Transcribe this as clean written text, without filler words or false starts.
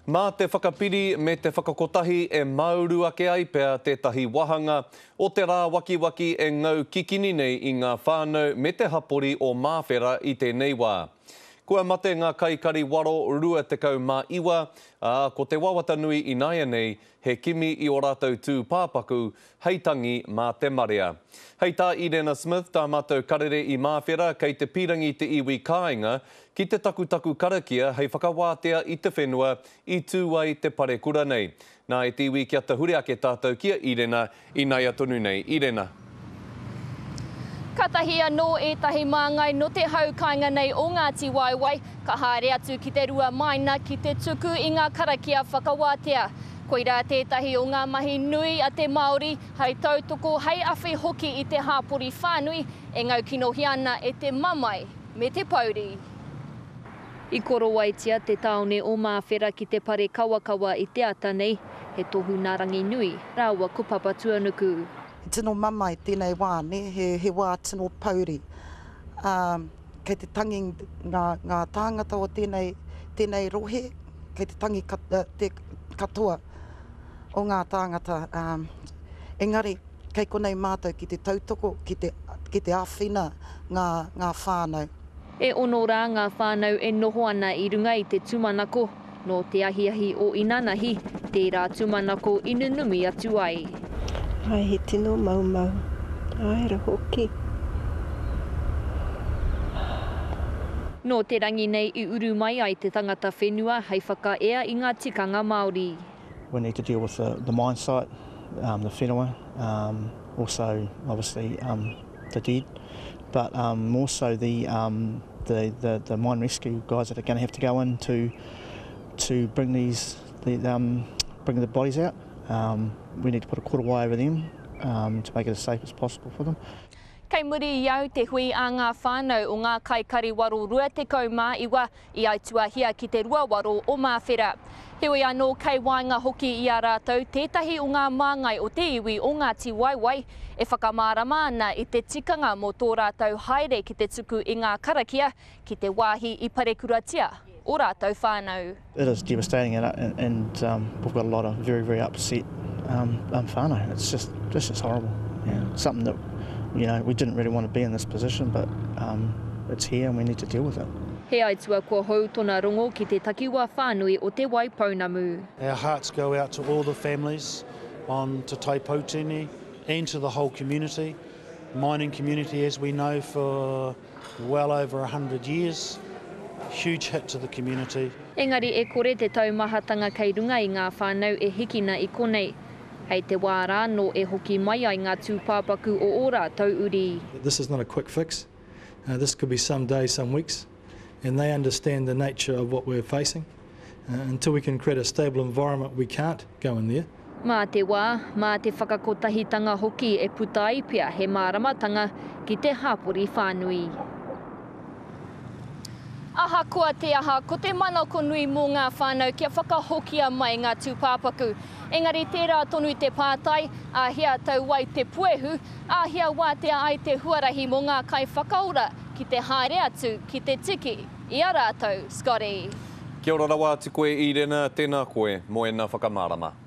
Mā te whakapiri me te whakakotahi e māuru ake ai pea tētahi wāhanga o te rāwakiwaki e ngau kikini nei i ngā whānau me te hapori o Māwhera i tēnei wā. Kua mate ngā kaikari waro 29, ā, ko te wawata nui ināianei he kimi i ō rātou tūpāpaku hei tangi mā te marea. Hei tā Irena Smith, tā mātou karere i Māwhera, kei te pīrangi te iwi kāinga ki te takutaku karakia hei whakawātea i te whenua i tū ai te parekura nei. Nā, e te iwi kia tahuri ake tātou ki a Irena inaia tonu nei. Irena. Katahi anō ētahi māngai nō te hau kāinga nei o Ngāti Waewae ka haere atu ki te Ruamaina ki te tuku i ngā karakia whakawātea. Koirā tētahi o ngā mahi nui a te Māori hei tautoko, hei awhi hoki i te hāpori whānui e ngaukinohia ana e te mamae me te pouri. I korowaitia te tāone o Māwhera ki te pare kawakawa i te ata nei, he tohu nā Ranginui rāua ko Papatuanuku. He tino mamae tēnei wā, nē, he, he wā tino pouri. Ā, kei te tangi ngā, ngā tāngata o tēnei, tēnei rohe, kei te tangi ka, te katoa o ngā tāngata, ā, engari kei konei mātou ki te tautoko, ki te, ki te āwhina ngā, ngā whānau. E ono rā ngā whānau e noho ana i runga i te tūmanako, nō te ahiahi o inanahi, tērā tūmanako i nunumi atu ai. Āe, he tino maumau. Āe ra hoki. Nō te rangi nei i uru mai ai te tangata whenua hei whakaea i ngā tikanga Māori. We need to deal with the, the mine site, um, the whenua, um, also obviously um, the dead, but um, more so the, um, the, the, the mine rescue guys that are going to have to go in to, to bring these, the, um, bring the bodies out. Um, we need to put a korowai over them um, to make it as safe as possible for them. Kei muri i au te hui a ngā whānau o ngā kaikari waro 29 i aituahia ki te ruawaro o Māwhera. Heoi anō, kei waenga hoki i a rātou tētahi o ngā māngai o te iwi o Ngāti Waewae e whakamārama ana i te tikanga mō tō rātou haere ki te tuku i ngā karakia ki te wāhi i parekuratia ō rātou whānau. It is devastating and, and, and um, we've got a lot of very, very upset um, um, whānau. It's just, it's just horrible. Yeah. Something that, you know, we didn't really want to be in this position, but um, it's here and we need to deal with it. He aitua kua hou tona rongo ki te takiwa whānui o Te Waipounamu. Our hearts go out to all the families on Te Tai Poutini and to the whole community, mining community as we know for well over 100 years, huge hit to the community. Engari e kore te taumahatanga kei runga i ngā whānau e hikina i konei. Hei te wā rā nō e hoki mai ai ngā tūpāpaku o ō rātou uri. This is not a quick fix. Uh, this could be some days, some weeks, and they understand the nature of what we're facing. Uh, until we can create a stable environment, we can't go in there. Mā te wā, mā te whakakotahitanga hoki e puta ai pea he māramatanga ki te hapori whānui. Ahakoa te aha, ko te manako nui mō ngā whānau kia whakahokia mai ngā tūpāpaku. Engari tērā tonu te pātai, āhea tau ai te puehu, āhea wātea ai te huarahi mō ngā kaiwhakaora ki te haere atu ki te tiki i a rātou, Scotty. Kia ora rawa atu koe Irena, tēnā koe mō ēnā whakamārama.